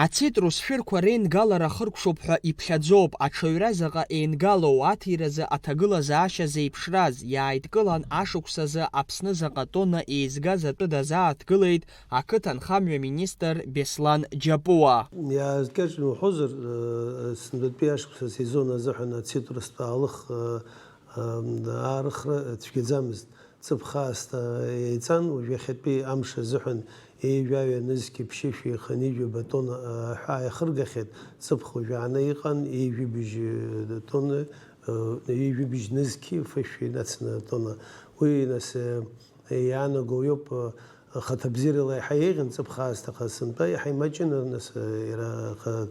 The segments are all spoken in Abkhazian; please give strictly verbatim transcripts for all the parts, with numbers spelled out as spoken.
Ацитрус шәырқәа реингалара хыркәшоуп ҳәа иԥхьаӡоуп, аҽаҩра заҟа еингалоу, аҭиразы аҭагылазаашьа зеиԥшраз, иааидкылан ашықәсазы Аԥсны заҟа тонна еизгаз атәы дазааҭгылеит ақыҭанхамҩа министр Беслан Џьапуа. Иаазкьаҿны уҳәозар, э, сынтәатәи ашықәс асезон азыҳәан ацитрустә аалых, э, э, аарыхра цәгьаӡамызт. Ҵыԥх аасҭа еиҵан, уажә иахьатәи амш азыҳәан еижәаҩа нызқьи ԥшьышәи хынҩажәи батон аҳәаа иахыргахьеит. Ҵыԥх уажәааны иҟан, ҩажәи быжь тонна, ҩажәи быжь нызқьи фышәи нацны атонна. Уи, нас, иаанаго иоуп, ахаҭабзиарала иаҳа еиӷьын ҵыԥх аасҭа, аха сынтәа иаҳа имаҷын, нас, иара аха-,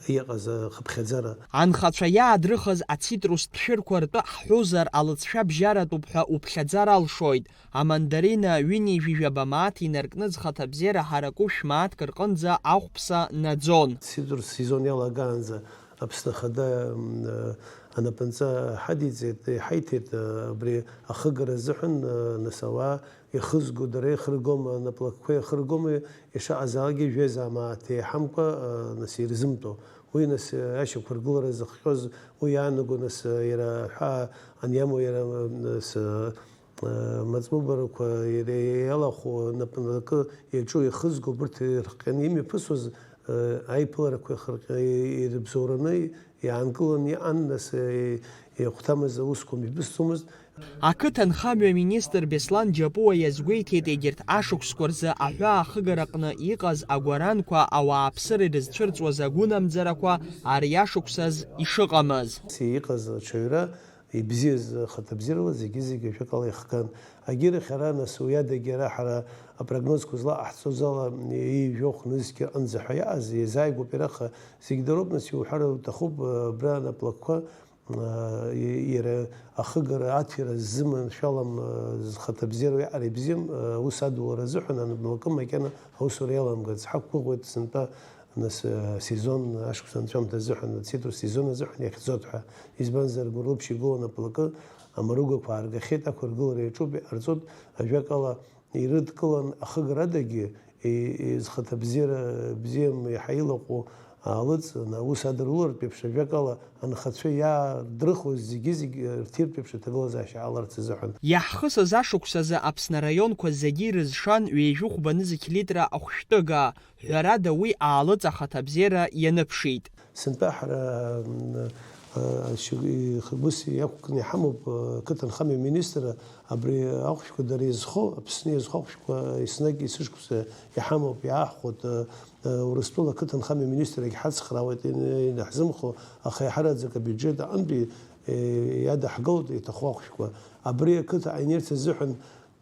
иҟаз ахыԥхьаӡара. Анхацәа иаадрыхыз ацитрустә шәырқәа ртәы ҳҳәозар, алыҵшәа бжьаратәуп ҳәа уԥхьаӡар алшоит. Амандарина ҩынҩажәижәаба мааҭ инаркны зхаҭабзиара ҳараку шә-мааҭк рҟынӡа ахәԥса наӡон. Цитрус сезон иалагаанӡа Аԥсны Ахада, м, анапынҵа ҳадиҵеит, иҳаиҭеит, абри ахыгара азыҳәан, нас, ауаа ихызго, дара ихыргома, наплакқәа ихыргома, ишаҟазаалакгьы жәеиза мааҭ еиҳамкәа, нас, ирзымтәо. Уи, нас, ашьақәыргылара зыхҟьоз уи иаанаго, нас, иара аҳәаа аниамоу, иара, нас, маҵмыбарақәа иара иалахәу, напынакы иаҿу ихызго, убырҭ ирыхҟьаны имҩаԥысуаз, аиԥыларақәа ихырҟьа-, ирыбзоураны иаанкыланы иҟан, нас, ихәҭамыз аусқәа мҩаԥысӡомызт. Ақыҭанхамҩа министр Беслан Џьапуа иазгәеиҭеит егьырҭ ашықәсқәа рзы аҳәаа ахыгараҟны иҟаз агәаранқәа, ауааԥсыра ирызцәырҵуаз агәынамӡарақәа ари ашықәсаз ишыҟамыз. Иҟаз аҽаҩра ибзиаз, ахаҭабзиарала зегьы-зегьы ажәакала ихган. Агьырахь ара, нас, уи адагьы ара ҳара апрогнозқәа злаҟаҳҵоз ала, ҩажәи жәохә нызқьи рҟынӡа ҳәа иааз, иазааигәоуп иара, аха зегь дароуп, нас, иуҳәар уҭахуп, абра анаплакқәа, а, и-, иара ахыгара, аҭира ззыманшәалам, а, зхаҭабзиарала иаҟара ибзиам, а, аус адулара азыҳәан анаплакы макьана аусура иаламгарц ҳақәгәыӷуеит сынтәа. Нас, э, сезон, ашықәс анҵәамҭа азыҳәан, ацитрус сезон азыҳәан иахьӡоит ҳәа. Избанзар, Гәылрыԥшь игылан аплакы, амаругақәа ааргахьеит, ақәыргылара иаҿуп, иҟарҵоит, ажәакала, ирыдкылан ахыгарадагьы, и-, и-, зхаҭабзиара бзиам иаҳа илаҟәу аалыҵ, ана-, ус адырулартә еиԥш, ажәакала, анхацәа иаадырхуаз зегьы-зегь рҭиртә еиԥш аҭагылазаашьа ааларц азыҳәан. Иаҳхысыз ашықәсазы Аԥсны араионқәа зегьы ирызшан ҩажәи хәба нызқь литра ахәшәтәыга. Ҳәарада, уи аалыҵ ахаҭабзиара ианыԥшит. Сынтәа ҳара, м, а, шьоук ихы-, ус иақәкны иҳамоуп, а, ақыҭанхамҩа министр, абри ахәшәқәа дара иазхоу, Аԥсны иазхоу ахәшәқәа еснагь есышықәса иҳамоуп, иааҳхәоит, а, а, Урыстәыла ақыҭанхамҩа министр иагьҳацхраауеит, ин-, инаҳзымхо, аха иаҳараӡак абиуџьет аҟынтәи, е, иадаҳгылоит иҭаху ахәшәқәа. Абри ақыҭа аинерц азыҳәан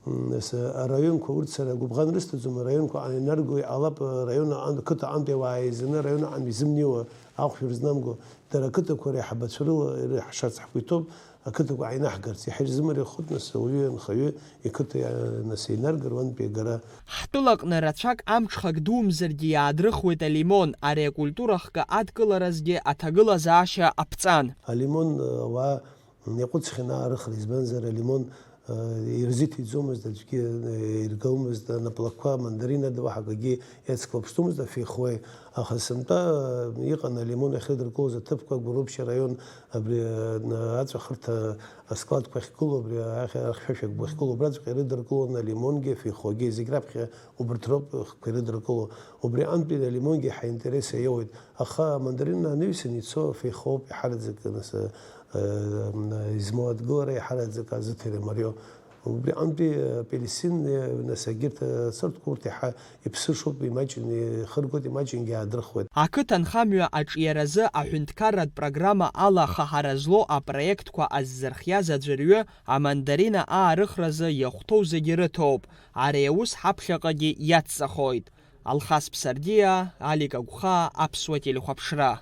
М, нас, араионқәа урҭ сара гәыбӷан рысҭаӡом, араионқәа ааинарго иҟалап, араион аҟан-, қыҭа аҟынтәи ауаа еизаны араион аҟынтә изымнеиуа ахәшә рызнамго, дара ақыҭақәа реиҳабацәа рыла ирыҳшарц ҳгәы иҭоуп, ақыҭақәа ааинаҳгарц, иаҳа ирзымариахоит, нас, ауаҩы анхаҩы иқыҭа иа-, нас, еинаргар уантәи агара. Ҳтәылаҟны рацәак амҽхак думзаргьы иаадрыхуеит алимон, ари акультура хкы адкыларазгьы аҭагылазаашьа аԥҵан. Алимон, ауаа Иаҟәыҵхьан аарыхра, избанзар, алимон, э, ирзиҭиӡомызт аӡәгьы, э, иргомызт, анаплакқәа, амандарина ду, ҳакагьы иацклаԥшӡомызт, афеихуеи. Аха сынтәа, э, иҟан алимон иахьрыдыркылоз аҭыԥқәа, Гәылрыԥшь араион, абри, э, аҵәахырҭа аскладқәа ахьгылоу, абри ахь-, ахьшәашәа гәбы ахьгылоу, убраҵәҟьа ирыдыркылон алимонгьы, афеихуагьы, зегь раԥхьа убарҭ роуп хкқәа ирыдыркыло. Убри аҟынтәи алимонгьы ҳаинтерес аиоуеит. Аха амандарина анаҩсан ицо афеихоуп иаҳараӡак, нас, э, измоу адгылара иаҳараӡак азыҭира марио. Убри аҟынтәи апельсин, э, нас, егьырҭ, э, асортқәа урҭ иаҳа иԥсышоуп, имаҷын ихыргоит, имаҷынгьы аадрыхуеит. Ақыҭанхамҩа аҿиаразы аҳәынҭқарратә программа ала хыҳара злоу апроектқәа аззырхиаз аӡәырҩы амандарина аарыхразы иахәҭоу зегьы рыҭоуп. Ари аус ҳаԥхьаҟагьы иацҵахоит. Алхас Ԥсардиа, Алик Агәхаа, Аԥсуа телехәаԥшра.